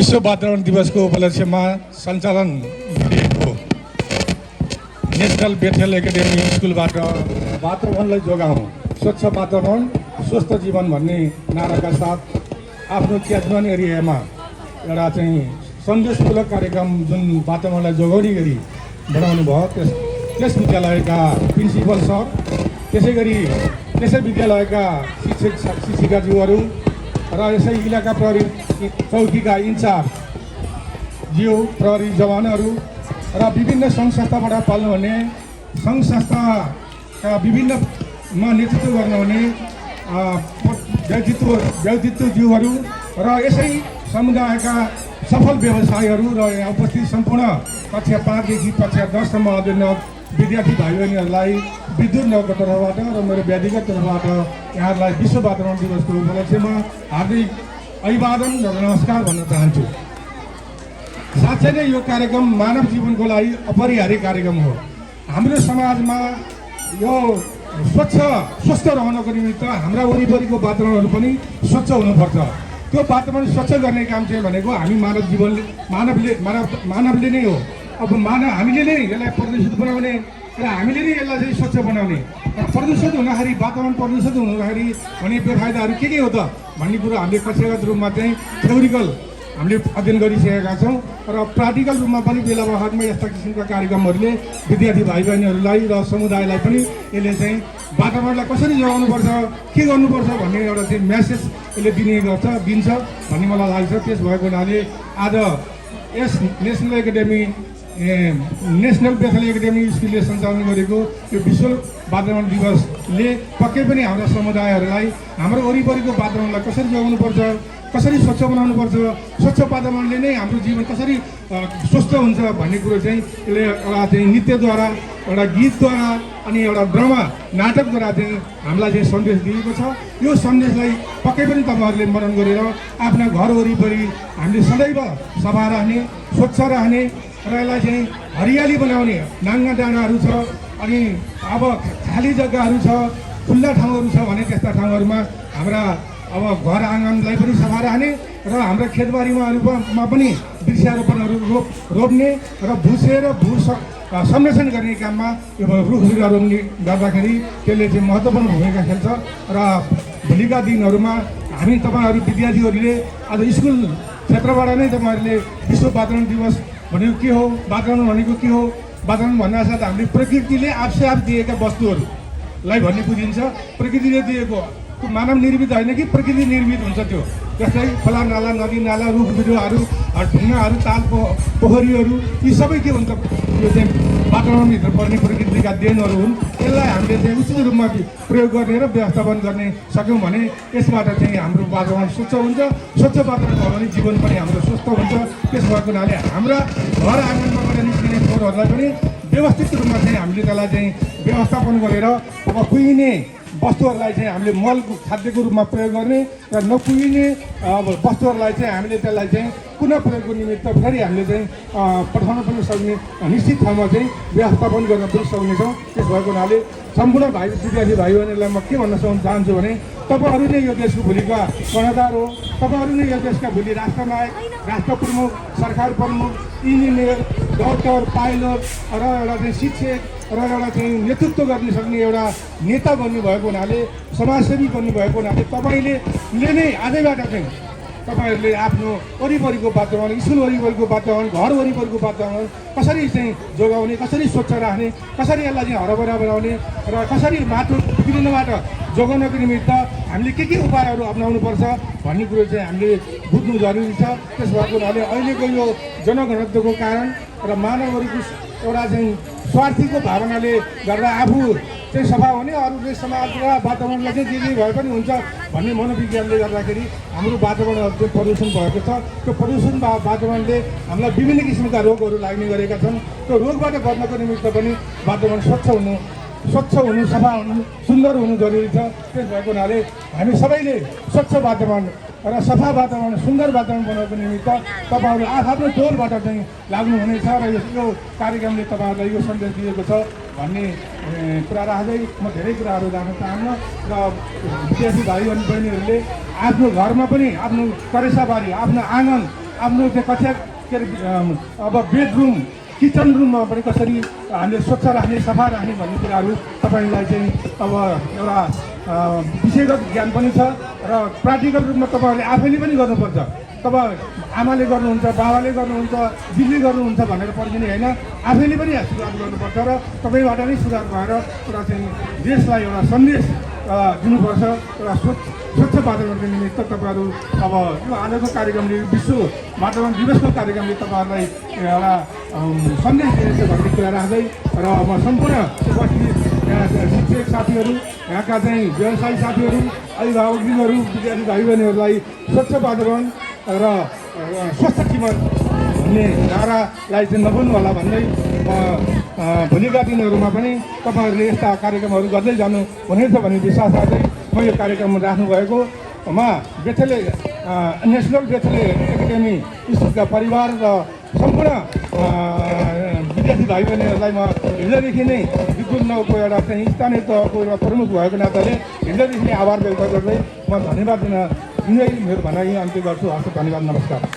विश्व वातावरण दिवसको उपलक्ष्यमा सञ्चालन गरिएको नेसनल बेथेल एकाडेमी स्कुलबाट वातावरणलाई जोगाउँ, स्वच्छ वातावरण स्वस्थ जीवन भन्ने नाराका साथ आफ्नो क्याचमेन्ट एरियामा एउटा चाहिँ सन्देशमूलक कार्यक्रम जुन वातावरणलाई जोगाउने गरी बनाउनु भयो त्यस विद्यालयका प्रिन्सिपल सर, त्यसै गरी त्यसै विद्यालयका शिक्षिकाज्यूहरू र यसै इलाका प्रहरी चौकीका इन्चार्ज ज्यू, प्रहरी जवानहरू र विभिन्न सङ्घ संस्थाबाट पाल्नुहुने सङ्घ संस्थाका विभिन्नमा नेतृत्व गर्नुहुने व्यक्तित्वज्यूहरू र यसै समुदायका सफल व्यवसायहरू र यहाँ उपस्थित सम्पूर्ण कक्षा 5 देखि कक्षा 10 सम्म अध्ययनरत विद्यार्थी भाइ बहिनीहरूलाई विद्युत नगरको तर्फबाट र मेरो व्यक्तिगत तर्फबाट यहाँहरूलाई विश्व वातावरण दिवसको उपलक्ष्यमा हार्दिक अभिवादन र नमस्कार भन्न चाहन्छु। साँच्चै नै यो कार्यक्रम मानव जीवनको लागि अपरिहार्य कार्यक्रम हो। हाम्रो समाजमा यो स्वस्थ रहनको निमित्त हाम्रा वरिपरिको वातावरणहरू पनि स्वच्छ हुनुपर्छ। त्यो वातावरण स्वच्छ गर्ने काम चाहिँ भनेको हामी मानवले नै हो। अब हामीले नै यसलाई प्रदूषित बनाउने र हामीले नै यसलाई चाहिँ स्वच्छ बनाउने र प्रदूषित हुँदाखेरि वातावरण प्रदूषित हुँदाखेरि हुने बेफाइदाहरू के हो त भन्ने कुरो हामीले कक्षागत रूपमा चाहिँ थ्योरिकल हामीले अध्ययन गरिसकेका छौँ र प्र्याक्टिकल रूपमा पनि बेला बखतमा यस्ता किसिमका कार्यक्रमहरूले विद्यार्थी भाइ बहिनीहरूलाई र समुदायलाई पनि यसले चाहिँ वातावरणलाई कसरी जोगाउनुपर्छ, के गर्नुपर्छ भन्ने एउटा चाहिँ म्यासेज यसले दिन्छ भन्ने मलाई लाग्छ। त्यस भएको हुनाले आज यस नेसनल बेथेल एकाडेमी स्कुलले सञ्चालन गरेको यो विश्व वातावरण दिवसले पक्कै पनि हाम्रा समुदायहरूलाई हाम्रो वरिपरिको वातावरणलाई कसरी जोगाउनुपर्छ, कसरी स्वच्छ बनाउनुपर्छ, स्वच्छ वातावरणले नै हाम्रो जीवन कसरी स्वस्थ हुन्छ भन्ने कुरो चाहिँ यसले एउटा चाहिँ नृत्यद्वारा, एउटा गीतद्वारा अनि एउटा ड्रामा नाटकद्वारा चाहिँ हामीलाई चाहिँ सन्देश दिएको छ। यो सन्देशलाई पक्कै पनि तपाईँहरूले मनन गरेर आफ्ना घर वरिपरि हामीले सदैव सफा राख्ने, स्वच्छ राख्ने र यसलाई चाहिँ हरियाली बनाउने नाङ्गा डाँडाहरू छ अनि अब खाली जग्गाहरू छ, खुल्ला ठाउँहरू छ भने त्यस्ता ठाउँहरूमा हाम्रा अब घर आँगनलाई पनि सफा राख्ने र हाम्रा खेतबारीमा पनि वृक्षारोपणहरू रोप्ने र भूसेर भू संरक्षण गर्ने काममा यो रुख बिरुवा रोप्ने गर्दाखेरि त्यसले चाहिँ महत्त्वपूर्ण भूमिका खेल्छ। र भोलिका दिनहरूमा हामी तपाईँहरू विद्यार्थीहरूले आज स्कुल क्षेत्रबाट नै तपाईँहरूले विश्व वातावरण दिवस भनेको के हो, वातावरण भनेको के हो, वातावरण भन्नासाथ हामीले प्रकृतिले आफसे आफ दिएका वस्तुहरूलाई भन्ने बुझिन्छ। प्रकृतिले दिएको मानव निर्मित होइन कि प्रकृति निर्मित हुन्छ त्यो। जस्तै खोला नाला, नदी नाला, रुख बिरुवाहरू, ढुङ्गाहरू, ताल पोखरीहरू यी सबै के हुन्छ, यो चाहिँ वातावरणभित्र पर्ने प्रकृतिका देनहरू हुन्। यसलाई हामीले चाहिँ उचित रूपमा प्रयोग गर्ने र व्यवस्थापन गर्ने सक्यौँ भने यसबाट चाहिँ हाम्रो वातावरण स्वच्छ हुन्छ। स्वच्छ वातावरण भयो भने जीवन पनि हाम्रो स्वस्थ हुन्छ। त्यस भएको हुनाले हाम्रा घर आँगनबाट निस्किने फोहोरहरूलाई पनि व्यवस्थित रूपमा चाहिँ हामीले त्यसलाई चाहिँ व्यवस्थापन गरेर अब कुहिने वस्तुहरूलाई चाहिँ हामीले मल खाद्यको रूपमा प्रयोग गर्ने र नकुहिने अब वस्तुहरूलाई चाहिँ हामीले त्यसलाई चाहिँ पुनः प्रयोगको निमित्त फेरि हामीले चाहिँ पठाउन पनि सक्ने निश्चित ठाउँमा चाहिँ व्यवस्थापन गर्न पनि सक्नेछौँ। त्यस भएको हुनाले सम्पूर्ण विद्यार्थी भाइ बहिनीहरूलाई म के भन्न चाहन्छु भने तपाईँहरू नै यो देशको भोलिका कर्णधार हो। तपाईँहरू नै यो देशका भोलि राष्ट्रनायक, राष्ट्र प्रमुख, सरकार प्रमुख, इन्जिनियर, डक्टर, पाइलट र एउटा चाहिँ शिक्षक र एउटा चाहिँ नेतृत्व गर्न सक्ने एउटा नेता बन्नुभएको हुनाले, समाजसेवी बन्नुभएको हुनाले तपाईँले नै आजैबाट चाहिँ तपाईँहरूले आफ्नो वरिपरिको वातावरण, स्कुल वरिपरिको वातावरण, घर वरिपरिको वातावरण कसरी चाहिँ जोगाउने, कसरी स्वच्छ राख्ने, कसरी यसलाई चाहिँ हरभरा बनाउने र कसरी माटो बिग्रिनबाट जोगाउनको निमित्त हामीले के उपायहरू अप्नाउनुपर्छ भन्ने कुरो चाहिँ हामीले बुझ्नु जरुरी छ। त्यस भएको हुनाले अहिलेको यो जनघनत्वको कारण र मानवहरूको एउटा चाहिँ स्वार्थीको भावनाले गर्दा आफू चाहिँ सफा हुने, अरूले समाज र वातावरणलाई चाहिँ जे भए पनि हुन्छ भन्ने मनोविज्ञानले गर्दाखेरि हाम्रो वातावरणहरू चाहिँ प्रदूषण भएको छ। त्यो प्रदूषण वातावरणले हामीलाई विभिन्न किसिमका रोगहरू लाग्ने गरेका छन्। त्यो रोगबाट बच्नको निमित्त पनि वातावरण स्वच्छ हुनु, सफा हुनु, सुन्दर हुनु जरुरी छ। त्यस भएको हुनाले हामी सबैले स्वच्छ वातावरण र सफा वातावरण, सुन्दर वातावरण बनाउनको निमित्त तपाईँहरू आफ्नो तौरबाट चाहिँ लाग्नुहुनेछ र यो कार्यक्रमले तपाईँहरूलाई यो सन्देश दिएको छ भन्ने कुरा राख्दै म धेरै कुराहरू जान्न चाहन्न। र विद्यार्थी भाइ बहिनीहरूले आफ्नो घरमा पनि आफ्नो करेसाबारी, आफ्नो आँगन आफ्नो त्यो कक्षा के अरे अब बेडरुम किचन रुममा पनि कसरी हामीले स्वच्छ राख्ने सफा राख्ने भन्ने कुराहरू तपाईँलाई चाहिँ अब एउटा विषयगत ज्ञान पनि छ र प्र्याक्टिकल रूपमा तपाईँहरूले आफैले पनि गर्नुपर्छ। तपाईँ आमाले गर्नुहुन्छ, बाबाले गर्नुहुन्छ, दिदीले गर्नुहुन्छ भनेर पर्खिने होइन, आफैले पनि सुधार गर्नुपर्छ र तपाईँबाट नै सुधार भएर एउटा चाहिँ देशलाई एउटा सन्देश दिनुपर्छ। एउटा स्वच्छ वातावरणको निमित्त तपाईँहरू अब यो आजको कार्यक्रमले विश्व वातावरण दिवसको कार्यक्रमले तपाईँहरूलाई एउटा सन्देश दिनेछ भन्ने कुरा राख्दै र म सम्पूर्ण उपस्थित यहाँ शिक्षक साथीहरू, यहाँका चाहिँ व्यवसायी साथीहरू, अभिभावकहरू, विद्यार्थी भाइ बहिनीहरूलाई स्वच्छ वातावरण र स्वस्थ जीवन भन्ने नारालाई चाहिँ नभुल्नु होला भन्दै भोलिका दिनहरूमा पनि तपाईँहरूले यस्ता कार्यक्रमहरू गर्दै जानु हुनेछ भन्ने विश्वास राख्दै म यो कार्यक्रम राख्नुभएको बेथले नेसनल बेथले एकाडेमी स्कुलका परिवार र सम्पूर्ण विद्यार्थी भाइ बहिनीहरूलाई म हिजोदेखि नै विद्युत नौको एउटा चाहिँ स्थानीय तहको एउटा प्रमुख भएको नाताले हिजोदेखि नै आभार व्यक्त गर्दै म धन्यवाद दिँदै मेरो भनाइ अन्त्य गर्छु। हस्, धन्यवाद, नमस्कार।